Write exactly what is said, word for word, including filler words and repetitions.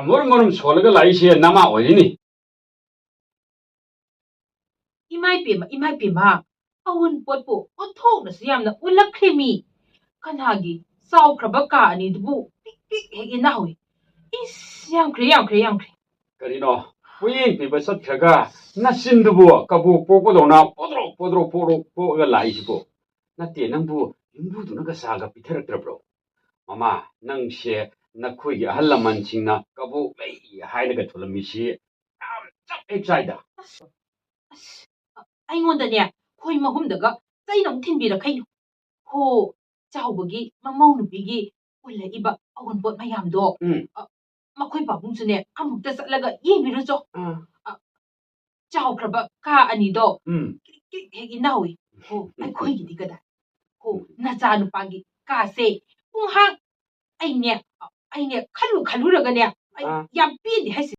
ꯃꯔꯨꯝ ꯃꯔꯨꯝ ꯁꯣꯜꯂꯒ ꯂꯥꯛꯏꯁꯦ ꯅꯃꯥ ꯑꯣꯏꯔꯤꯅꯤ꯫ ꯏꯃꯥꯏ ꯄꯦꯝꯃ, ꯏꯃꯥꯏ ꯄꯦꯝꯃ, ꯑꯋꯨꯟꯄꯣꯠꯄꯨ ꯑꯣꯟꯊꯣꯛꯅꯁꯨ ꯌꯥꯝꯅ ꯎꯜꯂꯛꯈ꯭ꯔꯦꯃꯤ꯫ ꯀꯅꯥꯒꯤ ꯆꯥꯎꯈ꯭ꯔꯕ ꯀꯥ ꯑꯅꯤꯗꯨꯕꯨ ꯄꯤꯛ ꯄꯤꯛ ꯍꯦꯛ ꯏꯟꯅꯍꯧꯏ꯫ ꯏꯁ, ꯌꯥꯝꯈ꯭ꯔꯦ, ꯌꯥꯝꯈ꯭ꯔꯦ, ꯌꯥꯝꯈ꯭ꯔꯦ꯫ ꯀꯔꯤꯅꯣ? ꯄꯨꯌꯦꯡ ꯄꯤꯕ ꯆꯠꯈ꯭ꯔꯒ ꯅꯆꯤꯟꯗꯨꯕꯨ ꯀꯕꯣꯛ ꯄꯣꯛꯄꯗꯧꯅ ꯄꯣꯗ꯭ꯔꯣꯛ ꯄꯣꯗ꯭ꯔꯣꯛ ꯄꯣꯗ꯭ꯔꯣꯛ ꯄꯣꯛꯑꯒ ꯂꯥꯛꯏꯁꯤꯕꯨ? ꯅꯠꯇꯦ, ꯅꯪꯕꯨ ꯌꯨꯝꯕꯨꯗꯨꯅꯒ ꯆꯥꯒ ꯄꯤꯊꯔꯛꯇ꯭ꯔꯕ꯭ꯔꯣ? ꯃꯃꯥ, ꯅꯪꯁꯦ ꯅꯈꯣꯏꯒꯤ ꯑꯍꯜ ꯂꯃꯟꯁꯤꯡꯅ ꯀꯕꯣꯛ ꯂꯩ ꯍꯥꯏꯔꯒ ꯊꯣꯂꯝꯃꯤꯁꯤ ꯌꯥꯝ ꯆꯞ ꯍꯦꯛ ꯆꯥꯏꯗ꯫ ꯑꯁ, ꯑꯁ, ꯑ, ꯑꯩꯉꯣꯟꯗꯅꯦ ꯈꯣꯏ ꯃꯍꯨꯝꯗꯒ ꯆꯩꯅ ꯑꯃꯨꯛ ꯊꯤꯟꯕꯤꯔꯛꯈꯩꯅꯣ꯫ ꯍꯣ, ꯆꯥꯎꯕꯒꯤ ꯃꯃꯧ ꯅꯨꯄꯤꯒꯤ ꯎꯜꯂꯛꯏꯕ ꯑꯋꯨꯟꯄꯣꯠ ꯃꯌꯥꯝꯗꯣ, ꯎꯝ꯫ ꯑ, ꯃꯈꯣꯏ ꯄꯥꯕꯨꯡꯁꯨꯅꯦ ꯑꯃꯨꯛꯇ ꯆꯠꯂꯒ ꯌꯦꯡꯕꯤꯔꯨꯆꯣ꯫ ꯑꯥ꯫ ꯑ, ꯆꯥꯎꯈ꯭ꯔꯕ ꯀꯥ ꯑꯅꯤꯗꯣ ꯎꯝ꯫ ꯀ꯭ꯔꯤꯛ ꯀ꯭ꯔꯤꯛ ꯍꯦꯛ ꯏꯟꯅꯍꯧꯏ꯫ ꯍꯣ, ꯑꯩꯈꯣꯏꯒꯤꯗꯤ ꯀꯗꯥꯏ? ꯍꯣ, ꯎꯝ꯫ ꯅꯆꯥꯅꯨꯄꯥꯒꯤ ꯀꯥꯁꯦ ꯄꯨꯡꯍꯥꯡ ꯑꯩꯅꯦ, ꯑꯩꯅꯦ ꯈꯜꯂꯨ ꯈꯜꯂꯨꯔꯒꯅꯦ, ꯑꯩ ꯑꯥ꯫ ꯌꯥꯝ ꯄꯦꯟꯗꯦ ꯍꯥꯏꯁꯦ꯫